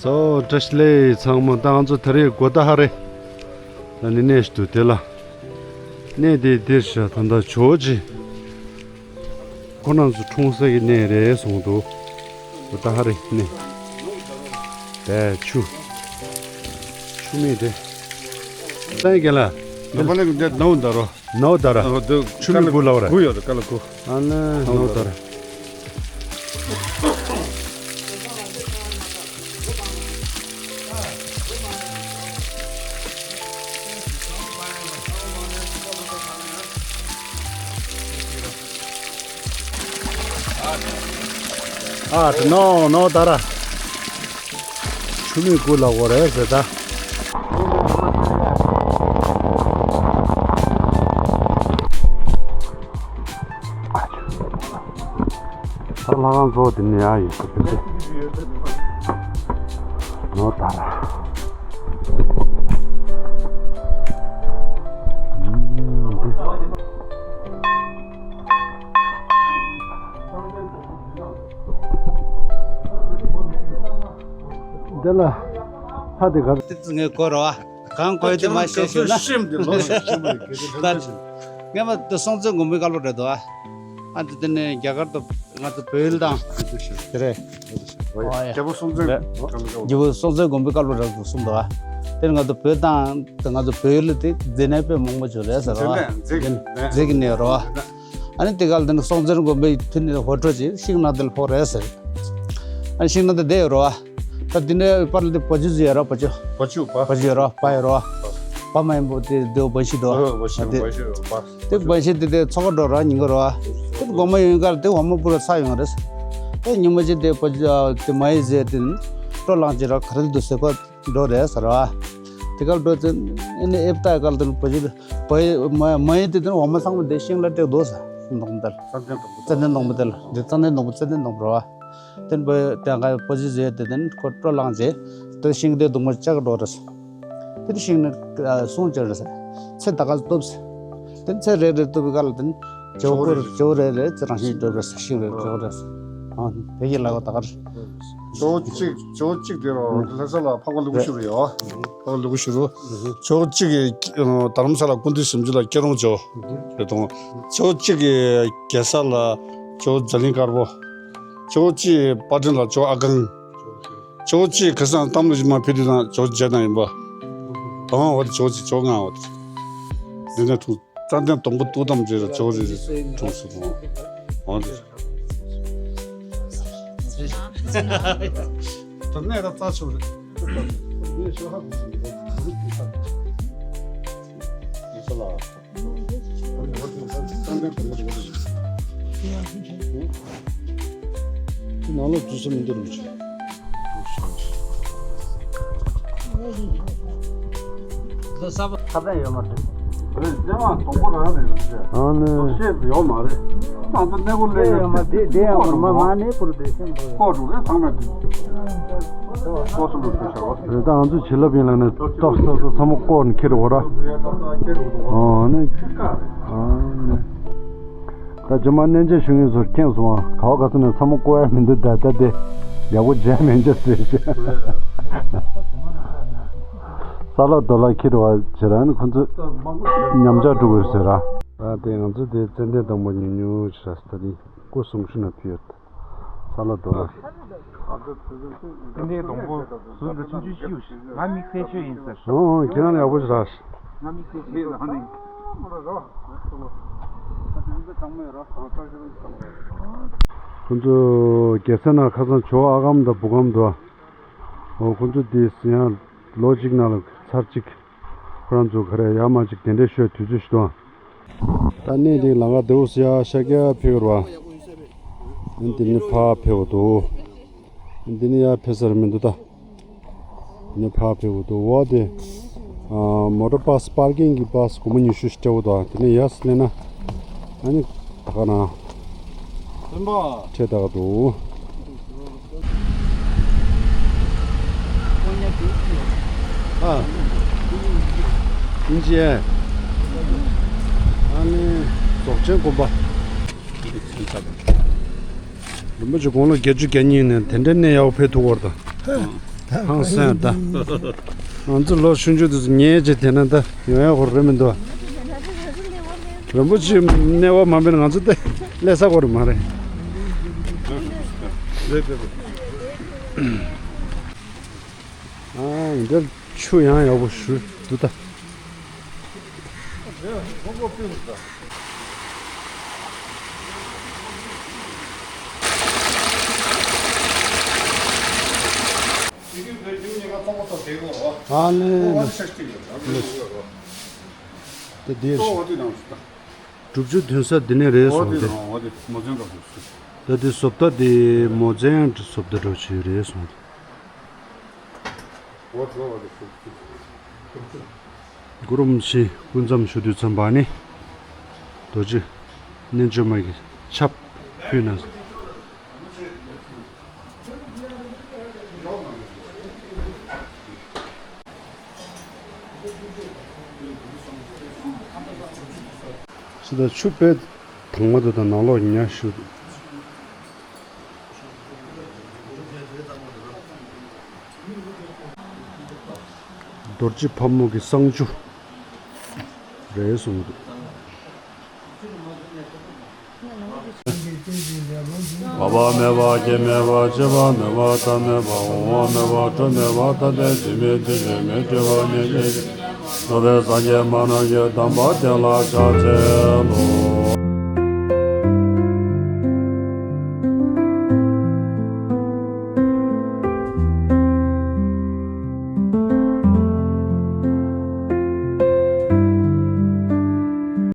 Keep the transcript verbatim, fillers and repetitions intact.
སོ་བཀྲ་ཤིས་བདེ་ལེགས་ཚང་མ། ད་ང་ཚོ་ད་རེས་གོ་ད་ཧ་རེ་ལ་ནི་གནས་ཤིག་འདུག་དེ་ལ་གནས་དེ་འདིར་ཤ་ད་ད་ཇོ་བོ་རྗེ་ཁོ་རང་ཚོ་འཁྲུངས་ས་གི་གནས་རེད་གསུངས་འདུག་གོ་ད་ཧ་རེ་གནས་དེ་ཆུ་ཆུ་མིག་དེ་ལྟ་ག་ལ་ནོ་པ་ལ་གི་འདི་ནོ་འདར་རོ། ནོ་དར། ཨ་དེ་ཆུ་མིག་དགུ་ལ་བར། དགུ་ཡོད་དེ་ཀ་ལ་དགུ། ཨ་ནི་ནོ་དར། ཨ་དེ་ནོ་ནོ་དར། ཆུ་མིག་དགུ་ལ་བར་རེད་ཟེར་ད། ད་ལྷ་ཁང་གཙོ་བོ་དེ་ནས་ཡར་ཡོད་ས་དེ་རེད། ནོ་ད་ལ། འདི་ལ་ལྷ་དེ་ག་རེ། དེ་ངས་གོ་རོ་ཨ། གང་གོ་ཡོད་དེ་མ་ཤེས་ཤེས་ན། ཤེས་མི་འདུག་ལོ་ཤེས་ཤེས་མ་རེད། ངས་མ་དེ་སྲོང་བཙན་སྒམ་པོའི་བཀའ་སློབ་རེད་དོ་ཨ། ཨ་དེ་དེ་ནས་རྒྱ་གར་དུ་ང་ཚོ་བོད་ཡུལ་དང་དེ་རེད། རྒྱལ་པོ་སྲོང་བཙན་རེད། རྒྱལ་པོ་སྲོང་བཙན་སྒམ་པོའི་བཀའ་སློབ་རེད་དོ་གསུངས་དོ་ཨ། དེ་ནས་ང་ཚོ་བོད་དང་དེ་ང་ཚོ་བོད་ཡུལ་དེ་མཛེས་ནས་དཔེ་མང་པོ་བྱུང་རེད་ཟེར་བ། མཛེས་ནས་མཛེས་ཀྱི་གནས་རོ་ཨ། ཨ་ནི་དེ་ག་ལ་དེ་ནས་སྲོང་བཙན་སྒམ་པོའི་དུས་ནས་ཧོ་ཁྲོ་ཅིག་ཤིང་ནགས་དེ་ལ་ཕོག་རེད་ཟེར། ཨ་ནི་ཤིང་ནགས་དེ་བསྡད་ཡོད་རོ་ཨ། ད་དེ་ནས་པར་ལ་དེ་བ་ཕྱུགས་ཟེར་ཡོད་རོ། བ་ཕྱུགས། བ་ཕྱུགས་པ། བ་ཕྱུགས་ཡོད་རོ། པ་ཡོད་རོ། པ་མ་ཡིན་པོ་དེ་དེ་བ་ཤི་དོ། ཨ་བ་ཤི་དེ་བ་ཤི་རོ་པ། དེ་བ་ཤི་དེ་དེ་འཚོ་ག་འགྲོ་རོ་ཉིན་གུང་རོ་ཨ། དེ་དགོང་མོ་ཡོང་གར་དེ་འོ་མ་སྤུ་ར་ཚ་ཡོང་རེད། དེ་ཉི་མ་ཅིག་དེ་བ་དེ་མ་ཡི་ཟེར་དེ་སྤྲོ་ལངས་ཅིག་རོ་ག་རེ་འདུག་ཟེར་གོ། འགྲོ་རེད་ཟེར་བ། དེ་གར་འགྲོ་ཚེ་ཨེ་ནི་ཨེབ་ཏ་གར་དུ་བ་ཞིག་བ་མ་མ་ཡིན་དེ་དུས་འོ་མ་ཚང་མ་དེ་ཤིང་ལ་སྤྲད་འདུག་ཟེར། ཙན་དན་སྡོང་པོ་དེར། ཙན་དན་སྡོང་པོ། ཙན་དན་སྡོང་པོ་དེ་ལ་དེ་ཙན་དན་སྡོང་པོ་ཙན་དན་སྡོང་པོ་རེད་བ། དེ་ནས་བ་དེ་ག་བ་ཞིག་བཟོས་དེ་དེ་ནས་ཁོ་སྤྲོ་ལངས་རྗེས་དེ་ཤིང་དེ་སྡོང་པོ་བཅག་འགྲོ་རེད་ཟེར། དེ་ནས་ཤིང་ནི་སྲུང་བཅག་རེད་ཟེར། ཚེ་ད་ག་གཏུབ་ཟེར། དེ་ནས་ཚེ་རེ་རེ་གཏུབ་པའི་སྐབས་ལ་དེ་ནས་ཇོ་བོ་ཇོ་བོ་རེ་རེ་ཚེ་རང་བཞིན་གྲུབ་རེད་ཟེར། ཤིང་རེ་ཇོ་བོ་རེད་ཟེར། ཨ་དེ་ཡི་ལ་བ་ད་ག་རེད། ཇོ་བོ་གཅིག་ཇོ་བོ་གཅིག་དེ་རོ་ལྷ་ས་ལ་འཕགས་པ་ཀླུ་སྒྲུབ་ཞུ་རུ་ཡོད། འཕགས་པ་ཀླུ་སྒྲུབ་ཞུ་རུ། ཇོ་བོ་གཅིག་གི་རྡ་རམ་ས་ལ་ཀུན་འདུས་ཞིབ་འཇུག་ལ་སྐྱིད་རོང་ཇོ་བོ་རེད་དང་། ཇོ་བོ་གཅིག་གི་རྒྱལ་ས་ལ་ཇོ་བོ་ཛ་ལིང་དཀར་པོ། ཇོ་བོ་གཅིག་པར་འཕྲིན་ལ་ཇོ་བོ་ཨ་སྒང་། ཇོ་བོ་གཅིག་ཁ་སང་གཏམ་ལུ་ཞིག་མ་ཕེབས་དུས་དང་ཇོ་བོ་རྗེ་དང་ཡིན་པ། ཨང་འོ་དེ་ཇོ་བོ་གཅིག་ཇོ་བོ་ལྔ་འོ་དེ། འདི་ནས་ཐུག་ཙན་དན་སྡོང་པོ་ཏོག་ཙམ་རེ་རེ་ཇོ་རེ་རེ་འཁྲུངས་སུ་འོང་། འོང་རེ། ད་ནས་ད་རྩ་ཆུ་རེ། ནང་ལོགས་འཛུལ་ས་མི་འདུག་རུ་ཆུ། ཁ་ཚ་ཡོད་མ་རེད། རེད་ལྟད་མ་སྡོང་པོ་རང་རེད་རེད། ཨ་ནི། ཤེས་ཡོད་མ་རེད། ད་ལྟ་གནས་སྐོར་ལས་ཡོད་མ་རེད། དེ་དེ་ཡང་མ་མ་ནས་པུར་དེ་སེམས་པོ་ཡོད། ལྐོག་འགྲོ་རེད་ཚང་མ་དེ། ལྐོག་སུ་ལུག་ཤོད་བྱ་བ། རེད་ད་ང་ཚོ་བྱིན་རླབས་ཡིན་ལ་ནི་ཏོག་ཏོག་ཏོག་ཚང་མ་ལྐོག་ནས་ཁྱེར་འོ་ར། ཨ་ནི། ཨ་ནི། ད་ཇོ་མོ་གནས་མཇལ་ཞུ་མཁན་ཚོར་མཁྱེན་སོང་ཨ། ག་བ་ག་ས་ནས་ཚང་མ་བཀོད་ཡ་མི་འདུག་ད་ལྟ་དེ་ཡག་པོ་མཇལ་མི་འཇལ་ཟེར་ཞེས། ས་ལ་རྡོ་ལ་ཁྱེར་བ་བྱེད་ར་ནི་ཁོ་ཚོས་ཉམས་ཆག་འགྲོ་དགོས་ཟེར་ར། ད་དེ་ང་ཚོ་དེ་ཙན་དན་སྡོང་པོ་ཉུང་ཉུང་བྱེད་ར་ས་ད་དེ་སྐུ་གསུང་ཆུ་ན་ཕུལ་ཡོད། ས་ལ་རྡོ་ལ། ཙན་དན་སྡོང་པོ་ཟུར་དུ་ཆུང་ཆུང་ཞིག་ང་མིག་གསལ་ཤོས་ཡིན་ཟེར། ཨོ་ཁྱེད་རང་ཡག་པོ་ཞིག་ར། ང་མིག་གསལ་ཤོས་ཡིན་ཟེར། ཁོ་ཚོ་རྒྱལ་ས་ན་ཁ་སང་ཇོ་བོ་ཨ་སྒམ་དང་བུ་སྒམ་འདུག་ཨོ་ཁོ་ཚོ་དེ་ཡང་ལོ་གཅིག་ནང་ལ་ཚར་གཅིག་ཁོ་རང་ཚོ་ག་རེ་ཡར་མར་ཅིག་གདན་འདྲེན་ཞུ་དུས་ཚོད་ཞིག་འདུག་ད་གནས་འདི་ལམ་ཁ་བདེ་བོ་སི་ཡ་ཤར་རྒྱག་ཕེབས་ཡོད་རེད་བ། འདི་ནི་ཕར་ཕེབས་པ་འདུག་འདི་ནི་ཡར་ཕེབས་ས་རེད་མི་འདུག་ད། འདི་ནི་ཕར་ཕེབས་པ་འདུག་འོ་དེ། ཨ་མོ་ཊ་པ་སི་པར་ཀིང་གི་པ་སི་སྒོར་མོ་ཉི་ཤུ་ཞིག་སྤྲད་པ་འདུག་འདི་ནི་ཡར་སླེབས་ན། ཨ་ནི་ད་ག་ན། སྟོན་པ། ཁྲེ་ད་ག་འདུག་ཨ། ཨིན་ཇི། ཨ་ནི་རྫོགས་ཆེན་དགོན་པ། རིན་པོ་ཆེ་དགུང་ལོ་བརྒྱད་ཅུ་གྱ་གཉིས་ནས་དེ་འདྲའི་གནས་ཡག་པོ་ཕེབས་ཐུབ་ཀྱི་ཡོད་རེད་ད། ཧང་སང་ད། ང་ཚོ་ལོ་ཆུང་ཆུང་དུས་སུ་ཉལ་བྱས་དེ་ན་ད་ཡོང་ཡག་ཁོ་རེ་མི་འདུག་རིན་པོ་ཆེ་གནས་བབ་མ་འབད་ན་ང་ཚོ་ད་སླེབས་ས་ཁོ་རེ་མ་རེད། ཨ་འདིར་ཆུ་ཡང་ཡག་པོ་ཞུ་འདུག་ད། ཨ་ལེ། ད་དེ་སྒྲུབ་ཆུ་ཐོན་ས་འདི་ནས་རེད་སོང་སྟེ། ད་དེ་བཟོ་ལྟ་དེ་མོ་ཙན་བཟོ་ལྟ་འདྲ་བོ་ཅིག་རེད་སོང་སྟེ། གུ་རུ་ཆེན་སྐུ་མཚམས་ཞུ་དུས་ཙམ་པ་ནི། རྡོ་རྗེ་རྣལ་འབྱོར་མ་གི་ཆབ་ཕུལ་ན། ཕྱི་ད་ཆུ་དཔེ་དྭངས་མ་དེ་དང་ནང་ལོགས་ཉ་ཞུ། རྡོ་རྗེ་ཕག་མོ་གི་གསང་ཆུ་རེད་གསུངས་འདུག་མ་པ་མེད་པ་སྐྱེ་མེད་པ་སྐྱེ་བ་མེད་པ་ཐ་མེད་པ་འོང་བ་མེད་པ་འགྲོ་མེད་པ་ཐ་དད་འཛིན་མེད་འཛིན་མེད་མེད་སྤྲོས་པ་མེད་མེད་ཀྱི་རྫོགས་པའི་སངས་རྒྱས་མ་ནམ་མཁའི་དམ་པ་དེ་ལ་ཕྱག་འཚལ་ལོ།